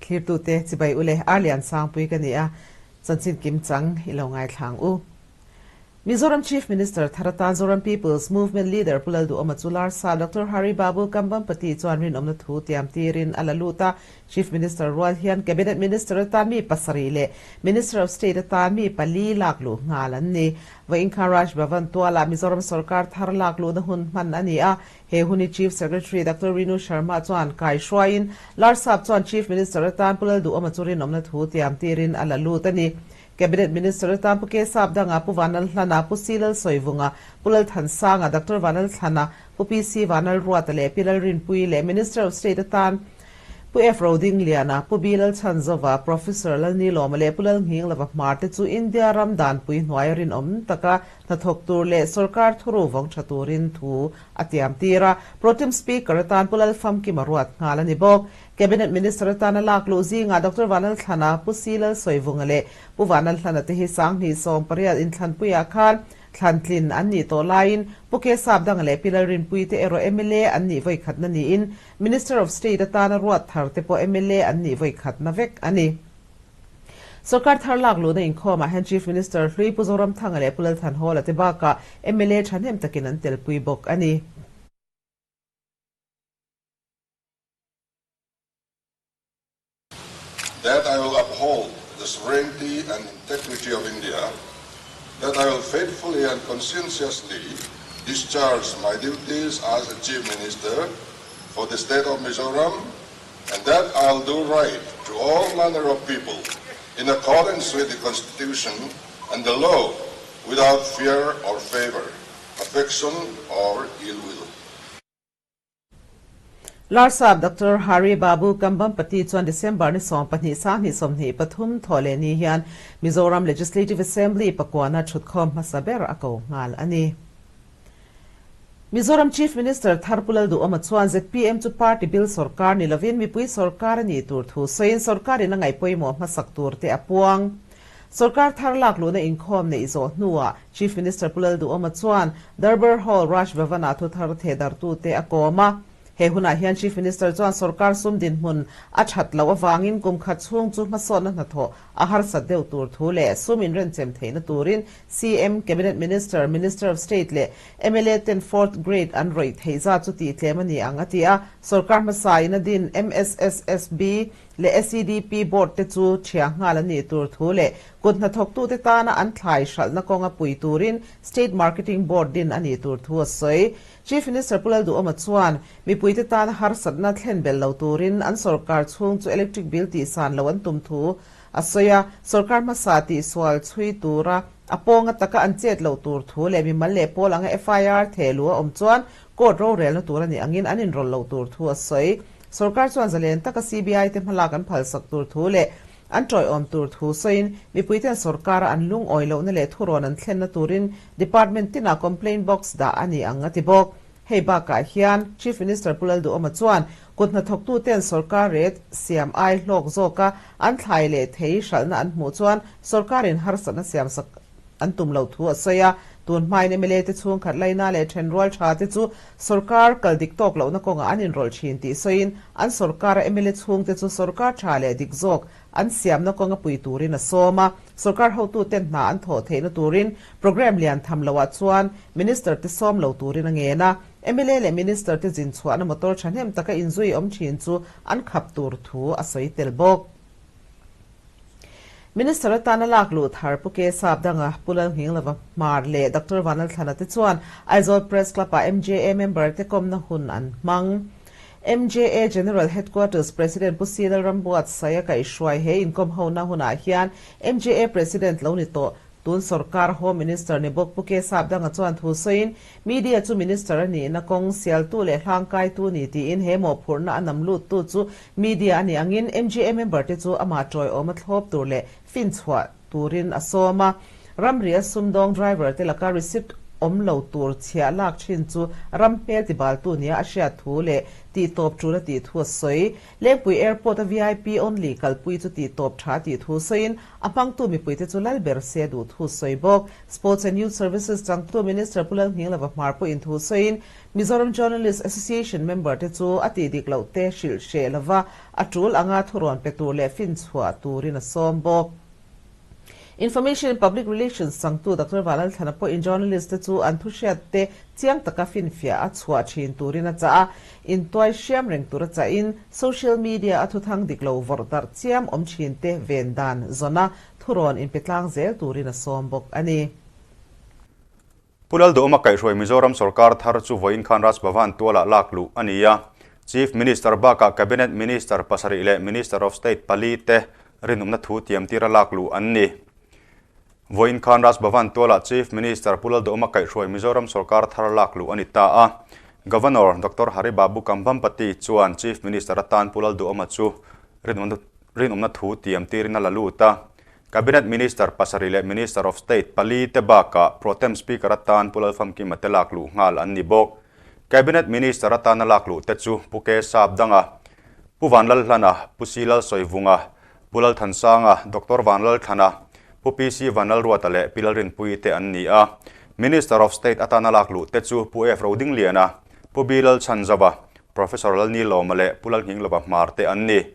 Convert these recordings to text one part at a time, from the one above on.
Thlirtute chibai u le Arlian Sangpui ka ni a, chanchin kim chang i lo ngaithla ang u. Mizoram Chief Minister thar atan Zoram People's Movement Leader Pu Lalduhawma chu Larsa Doctor Hari Babu Kambhampati chuan rinawmna thu tiam tirin a la lut a. Chief Minister rual hian Cabinet Minister atan mi pasarih leh Minister of State atan mi pali lak luh nghal an ni. Vawiinkha Raj Bhavan tualah Mizoram sorkar thar lak luhna hun hman a ni a. He huni Chief Secretary Doctor Rinu Sharma chuan kai hruaiin Larsap chuan Chief Minister atan Pu Lalduhawma chu rinawmna thu tiam tirin a la lut a ni. Cabinet Minister atan Pu K Sapdanga, Pu Vanlalhlana, Pu C Lalsawivunga, Pu Lalthansanga, Doctor Vanlalthlana, Pu PC Vanlalruata leh Pi Lalrinpuii leh Minister of State atan Pu F Rodingliana, Pu B Lalchhanzova, Professor Lalnilawma leh Pu Lalnghinglova Hmar te chu India ram danpui hnuaia rinawm taka hnathawk tur leh sorkar thuru vawng tha turin thu a tiam tir a. Pro Tem Speaker atan Pu Lalfamkima ruat nghal a ni bawk. Cabinet Minister atana lak luh zingah Doctor Vanlalthlana, Pu C Lalsawivunga leh Pu Vanlalhlana te hi 2018 inthlanpuiah khan thlantlin an nih tawh laiin Pu K Sapdanga leh Pi Lalrinpuii te erawh mla an nih vawikhatna niin Minister of State atana ruat thar te pawh mla an nih vawikhatna vek a ni. Sorkar thar lak luhna inkhawmah hian Chief Minister hlui Pu Zoramthanga leh Pu Lalthanhawla te bakah mla thahnem takin an telpui bawk a ni. That I will uphold the sovereignty and integrity of India, that I will faithfully and conscientiously discharge my duties as a Chief Minister for the state of Mizoram, and that I'll do right to all manner of people in accordance with the Constitution and the law without fear or favor, affection or ill will. Larsap Doctor Hari Babu Kambhampati chuan December ni 12 2023 thawh leh ni hian Mizoram Legislative Assembly pakuana thutkhawm hmasa ber a ko nghal a ni. Mizoram Chief Minister thar Pu Lalduhawma chuan zpm chu party bil sorkar ni lovin mipui sorkar a nih tur thu sawiin sorkarin a ngaih pawimawh hmasak tur te a puang. Sorkar thar lak luhna inkhawm neih zawh hnuah Chief Minister Pu Lalduhawma chuan Darbar Hall Raj Bhavan-ah thu thar thehdarhtute a kawm a. He hunah hian Chief Minister chuan sorkar sum dinhmun a that loh avangin kum khat chhung chu hmasawnna hnathawh a harsat deuh tur thu leh sum inrenchem theihna turin CM, Cabinet Minister, Minister of State leh mla ten fourth grade an rawih theih zat chu tihtlem a ni ang a ti a. Sorkar hmasa in a din MSSSB leh SEDP Board te chu thiah nghal an nih tur thu leh kut hnathawktute tana an thlai hralhna kawnga pui turin State Marketing Board din a nih tur thu a sawi. Chief Minister Pu Lalduhawma chuan mipuite tana harsatna thlen belh lo turin an sorkar chhung chu electric bill tihsan lo an tum thu a sawi a, sorkar hmasa tihsual chhui tura a pawnga taka an chet loh tur thu leh mimal leh pawl anga FIR thehluh a awm chuan court rorelna tur a nih angin an inrawlh loh tur thu a sawi. Sorkar chuan zalen taka CBI te hmalak an phalsak tur thu leh an tawiawm tur thu sawiin mipuiten sorkara an lungawi lohna leh thurawn an thlenna turin department tinah complaint box dah a ni ang a ti bawk. Hei bakah hian Chief Minister Pu Lalduhawma chuan kut hnathawktuten sorkar rate siam ai hlawk zawka an thlai leh thei hralhna an hmuh chuan sorkarin harsatna siamsak an tum loh thu a sawi a. Tun hmain mla te chhungkhat laina leh thenrual tha te chu sorkar kal dik tawk lohna kawngah an inrawlh thin tih sawiin an sorkara mla chhungte chu sorkar tha leh dik zawk an siamna kawnga pui turin a sawm a. Sorkar hotuten hna an thawh theihna turin programme lian tham loah chuan Minister te sawm lo turin a ngen a. Mla leh Minister te zin chhuahna motor thahnem taka inzui awm thin chu an khap tur thu a sawi tel bawk. Minister atana lak luh thar Pu K Sapdanga, Pu Lalnghinglova Hmar leh Doctor Vanlalthlana te chuan Aizawl Press Club-ah MJA member te kawmna hun an hmang. MJA General Headquarters President Pu C Lalrambuatsaia kaihhruai he inkawm hona hunah hian MJA President lo ni tawh Tun sorkar Home Minister ni bawk Pu K Sapdanga chuan thu sawiin, Media chu Minister a nihna kawng sialtu leh hlangkaitu ni tiin he mawhphurhna a nam luttu chu Media a nih angin MGA member te chu amah tawiawm a thlawp tur leh finchhuah turin a sawm a. Ramri a sumdawng driver te laka receipt awm lo tur chhiah lak thin chu ram hmel tibaltu nia a hriat thu leh tihtawp tul a tih thu a sawi. Lengpui Airport a VIP only kalpui chu tih tawp tha tih thu sawiin a hmangtu mipuite chu lal ber se duh thu sawi bawk. Sports and Youth Services changtu Minister Pu Lalnghinglova Hmar pawhin thu sawiin Mizoram Journalist Association member te chu a tih dik loh te hrilh hreh lova a tul anga thurawn pe tur leh finchhuah turin a sawm bawk. Information and Public Relations changtu Doctor Vanlalthlana pawhin journalist te chu an thuhriat te chiang taka finfiah a chhuah thin turin a chah a, intuai hriam reng tur a chahin social media a thuthang dik lo vawrh darh chiam awm thin te ven dan zawna thurawn inpe tlang zel turin a sawm bawk a ni. Pu Lalduhawma kaihhruai Mizoram sorkar thar chu vawiin khan Raj Bhavan tualah lak luh a ni a. Chief Minister bakah Cabinet Minister pasarih leh Minister of State pali te rinawmna thu tiamtira lak luh an ni. Vawiin khan Raj Bhavan tualah Chief Minister Pu Lalduhawma kaihhruai Mizoram sorkar thar lak luh a ni ta a. Governor Doctor Hari Babu Kambhampati chuan Chief Minister atan Pu Lalduhawma chu rinawmna thu tiamtirin a la lut a. Cabinet Minister pasarih leh Minister of State pali te bakah Pro Tem Speaker atan Pu Lalfamkima te lak luh nghal an ni bawk. Cabinet Minister atana lak luh te chu Pu K Sapdanga, Pu Vanlalhlana, Pu C Lalsawivunga, Pu Lalthansanga, Doctor Vanlalthlana, Pu PC Vanlalruata leh Pi Lalrinpuii te an ni a. Minister of State atana lak luh te chu Pu F Rodingliana, Pu B Lalchhanzova, Professor Lalnilawma leh Pu Lalnghinglova Hmar te an ni.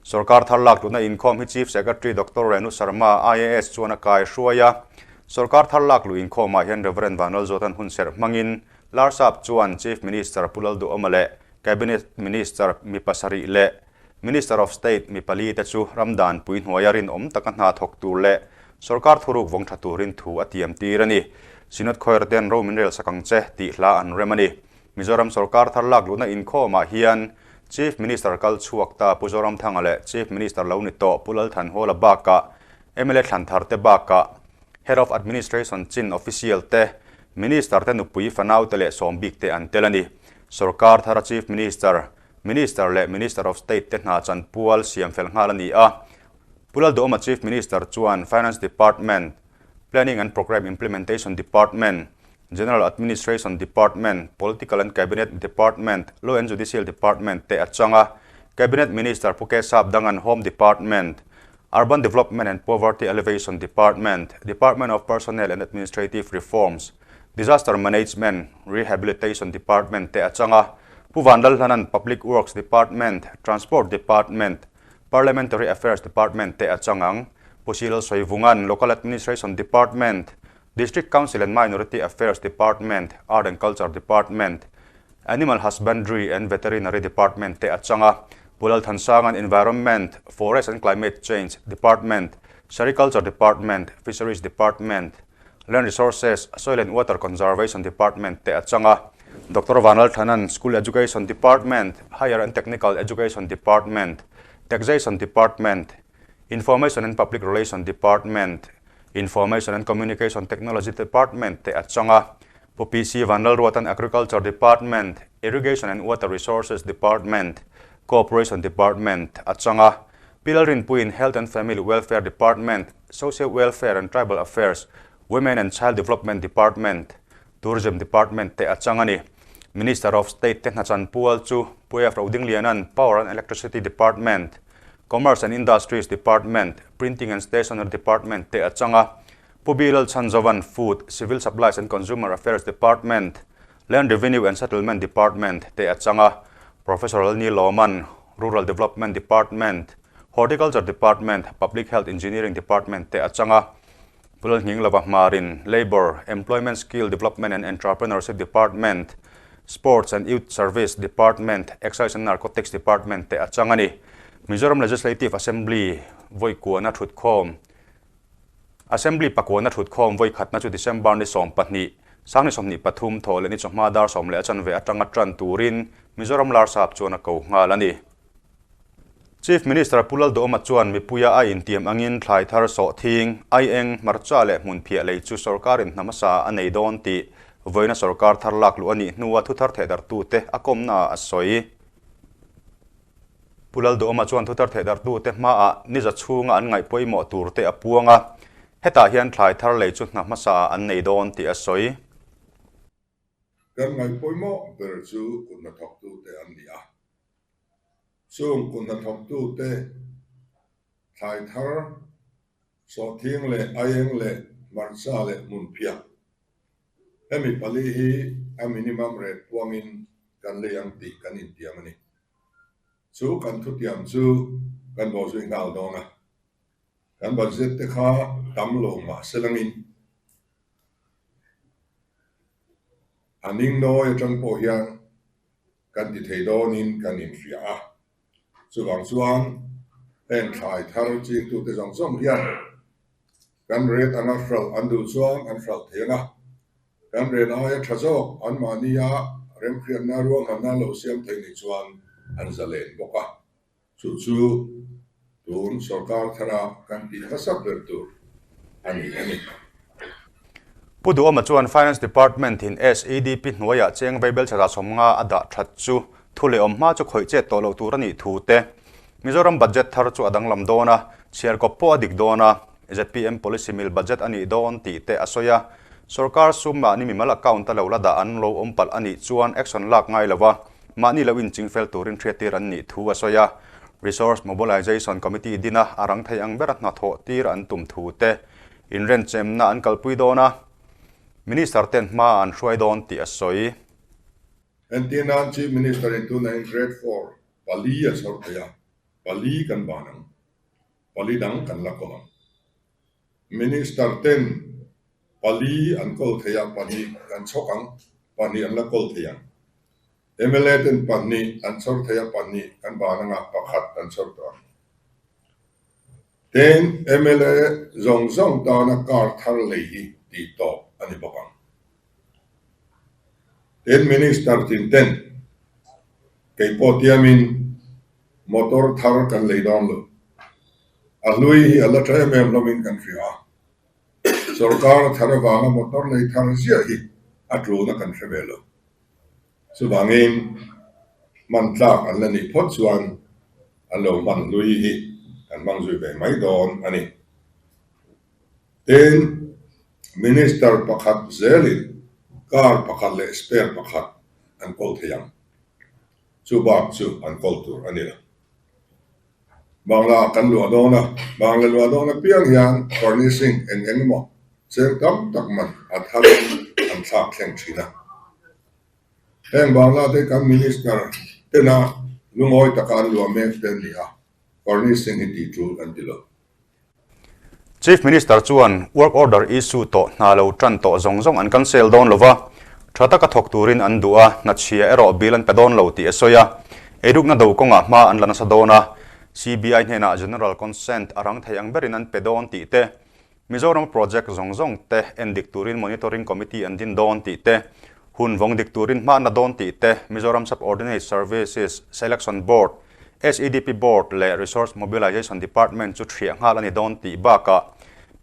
Sorkar thar lak tlutna inkhawm hi Chief Secretary Doctor Renu Sharma, IAS chuan a kai hruai a. Sorkar thar lak luh inkhawmah hian Rev. Vanlalzawtan hunserh hmangin Larsap chuan Chief Minister Pu Lalduhawma leh Cabinet Minister mi pasarih leh Minister of State mi pali te chu ramdan pui hnuaia rinawm taka hna thawk tur leh sorkar thuruk vawng tha turin thu a tiam tir a ni. Synod Choir ten ro min rel sak ang che tih hla an rem a ni. Mizoram sorkar thar lak luhna inkhawmah hian Chief Minister kal chhuak ta Pu Zoramthanga leh Chief Minister lo ni tawh Pu Lalthanhawla bakah mla thlan thar te bakah Head of Administration chin official te, Minister te nupui fanau te leh sawm bik te an tel a ni. Sorkar thara Chief Minister, Minister leh Minister of State te hna chanpual siam fel nghal a ni a. Pu Lalduhawma Chief Minister chuan Finance Department, Planning and Programme Implementation Department, General Administration Department, Political and Cabinet Department, Law and Judicial Department te a chang a. Cabinet Minister Pu Kesap Dangan Home Department, Urban Development and Poverty Alleviation Department, Department of Personnel and Administrative Reforms, Disaster Management, Rehabilitation Department te a chang a. Pu Vanlalhlanan Public Works Department, Transport Department, Parliamentary Affairs Department te a chang ang. Pu Silal Sawivungan Local Administration Department, District Council and Minority Affairs Department, Art and Culture Department, Animal Husbandry and Veterinary Department te a chang a. Pu Lalthansanga'n Environment, Forest and Climate Change Department, Sericulture Department, Fisheries Department, Land Resources, Soil and Water Conservation Department te a chang a. Doctor Vanlalthlana'n School Education Department, Higher and Technical Education Department, Taxation Department, Information and Public Relation Department, Information and Communication Technology Department te a chang a. Pu PC Vanlalruatan Agriculture Department, Irrigation and Water Resources Department, Cooperation Department a chang a. Pi Lalrinpuiin Health and Family Welfare Department, Social Welfare and Tribal Affairs, Women and Child Development Department, Tourism Department te a chang a ni. Minister of State te hnachan pual chu Pu F Rodingliana'n Power and Electricity Department, Commerce and Industries Department, Printing and Stationery Department te a chang a. Pu Bilal Chhanzovan Food, Civil Supplies and Consumer Affairs Department, Land Revenue and Settlement Department te a chang a. Professor Lalni Lawman, Rural Development Department, Horticulture Department, Public Health Engineering Department te a chang a. Pu Lalhning Lova Hmarin, Labour, Employment Skill Development and Entrepreneurship Department, Sports and Youth Service Department, Excise and Narcotics Department te a chang a ni. Mizoram Legislative Assembly vawi kuahna thutkhawm Assembly pakuahna thutkhawm vawi khatna chu December ni 12, sang ni 23 thawh leh ni chawhma dar sawm leh a chanve atanga tan turin Mizoram Larsap chuan a ko nghal a ni. Chief Minister Pu Lalduhawma chuan mipuia a intiam angin thlai thar sawh thing, aieng, hmarcha leh hmunphiah lei chu sorkarin hna hmasa a nei dawn tih vawiina sorkar thar lak luh a nih hnua thuthar thehdarhtute a kawmnaah a sawi. Pu Lalduhawma chuan thuthar thehdarhtute hmaah niza chhunga an ngaih pawimawh turte a puang a, hetah hian thlai thar lei chu hna hmasaah an nei dawn tih a sawi. Kan ngaih pawimawh ber chu kut hnathawktute an ni a. Chung kut hnathawktute thlai thar, sawhthing leh aieng leh hmarcha leh hmunphiah. Hemi pali hi a minimum rate puangin kan lei ang tih kan intiam a ni. Chu kan thutiam chu kan bawhzui nghal dawn a. Kan budget te kha tam lo mah se langin a ning nawi atang pawh hian kan ti thei dawnin kan inhria a. Chuvang chuan heng thlai thar chingtute zawng zawng hian kan rate anga hralh an duh chuan an hralh thei ang a, kan rate aia tha zawk anmahnia remhriatna ruahmanna lo siam thei nih chuan an zalen bawk a. Chu chu tun sorkar thara kan tih hmasa ber tur a ni a ni. Pu Duhawma chuan Finance Department in SEDP hnuaiah cheng vaibel chhata 50 a dah that chu thu leh awm hma chu khawih chet tawh loh tur a nih thu te, Mizoram budget thar chu a danglam dawn a, chhiar kawp pawh a dik dawn a, zpm policy mil budget a nih dawn tih te a sawi a. Sorkar sum mahni mimal account a lo la dah an lo awm palh a nih chuan action lak ngai lo a, Mahni lo inchingfel turin hriattir an nih thu a sawi a, Resource Mobilization Committee dina a rang thei ang bera hnathawh tir an tum thu te inrenchemna an kalpui dawn a, Minister ten hma an hruai dawn tih a sawi. Entir nan Chief Minister in tuna in Grade 4 pali a chhawr thei a, pali kan ban ang, pali dang kan la kawl ang. Minister ten pali an kawl thei a, pahnih kan chhawk ang, pahnih an la kawl thei ang. Mla ten pahnih an chhawr thei a, pahnih kan ban anga pakhat an chhawr tawh ang. Tin, mla zawng zawng tana car thar lei hi tih tawp a ni bawk ang. Tin, Minister tin ten kei pawh tiamin motor thar kan lei dawn lo. A hlui hi a la tha em em hlawmin kan hria a, sorkar thar avanga motor lei thar ziah hi a tluna kan hre ve lo. Chuvangin hman tlak an la nih phawt chuan an lo hman hlui hi kan hmang zui ve mai dawn a ni. Tin, Minister pakhat zelin car pakhat leh spare pakhat an kawl thei ang. Chu bak chu an kawl tur a ni lo. Bangla kan luah dawn a, Bangla luah dawn apiang hian furnishing eng eng emaw cheng tam tak man a tharin an thlak thleng thin a. Heng Bangla te kan Minister tena lungawi taka an luah mek te an ni a, furnishing hi tih tul an ti lo. Chief Minister chuan work order issue tawh hna lo tan tawh zawng zawng an cancel dawn lo va, tha taka thawk turin an duh a, hna chhia erawh bill an pe dawn lo tih a sawi a. Eirukna do kawngah hma an la nasa dawn a, CBI hnenah General Consent a rang thei ang berin an pe dawn tih te, Mizoram project zawng zawng te en dik turin Monitoring Committee an din dawn tih te, hun vawng dik turin hma an la dawn tih te, Mizoram Subordinate Services Selection Board, SEDP Board leh Resource Mobilization Department chu thiah nghal a ni dawn tih bakah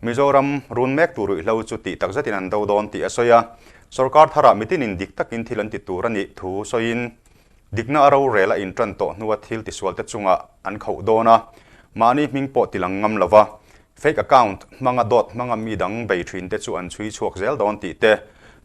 Mizoram run mek tur ruihhlo chu tih tak zetin an do dawn tih a sawi a. Sorkar tharah mitinin dik takin thil an ti tur a nih thu sawiin dikna a rorel a intan tawh hnua thil tisualte chungah an khauh dawn a, mahni hming pawh tilang ngam lova fake account hmanga dawt hmanga mi dang bei thinte chu an chhui chhuak zel dawn tih te,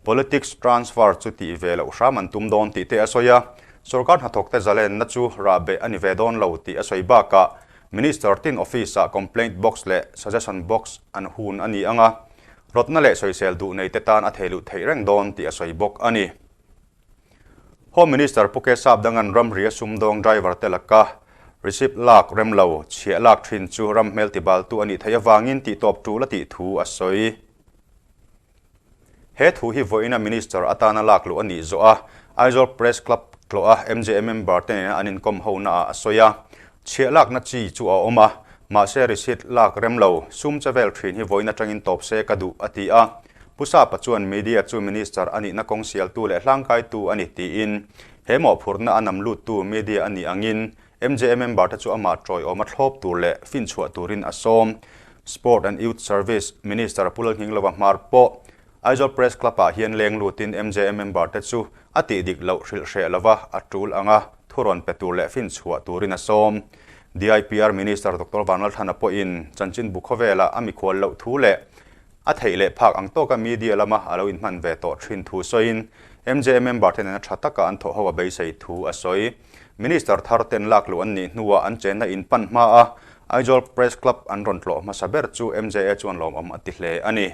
politics transfer chu tih ve loh hram an tum dawn tih te a sawi a. Sorkar hnathawkte zalenna chu rahbeh a ni ve dawn lo tih a sawi bakah Minister tin office-ah complaint box leh suggestion box an hun a ni ang a, rawtna leh sawisel duh neite tan a theiluh theih reng dawn tih a sawi bawk a ni. Home Minister Pu Kesap Dangan ramria sumdawng driver te laka receipt lak rem lo chhiah lak thin chu ram hmel tibaltu a nih theih avangin tihtawp tul a tih thu a sawi. He thu hi vawiina Minister atana lak luh a nih zawh a, Aizawl Press Club tlawh a MJA member te nena an inkawm ho naah a sawi a. Chhiah lakna chi chu a awm a, mahse receipt lak rem lo, sum che vel thin hi vawiin atangin tawp se ka duh a ti a. Pu Sapa chuan media chu Minister a nihna kawng sialtu leh hlangkaitu a ni tiin he mawhphurhna a nam luttu media a nih angin MJA member te chu amah tawiawma thlawp tur leh finchhuah turin a sawm. Sport and Youth Service Minister Pu Lalnghinglova hmar pawh Aizawl Press Club ah hian leng lutin MJA member te chu a tih dik loh hrilh hreh lova a tul anga thu rawn pe tur leh finchhuah turin a sawm. DIPR Minister Doctor Vanlalthlana pawhin chanchinbu khawvelah a mikhual loh thu leh A theih leh phak ang tawka media lama a lo inhman ve tawh thin thu sawiin MJA member te nena tha taka an thawh ho a beisei thu a sawi. Minister thar ten lak luh an nih hnuah an chenna in pan hma a, Aizawl Press Club an rawn tlawh hmasa ber chu MJA chuan lawmawm a ti hle a ni.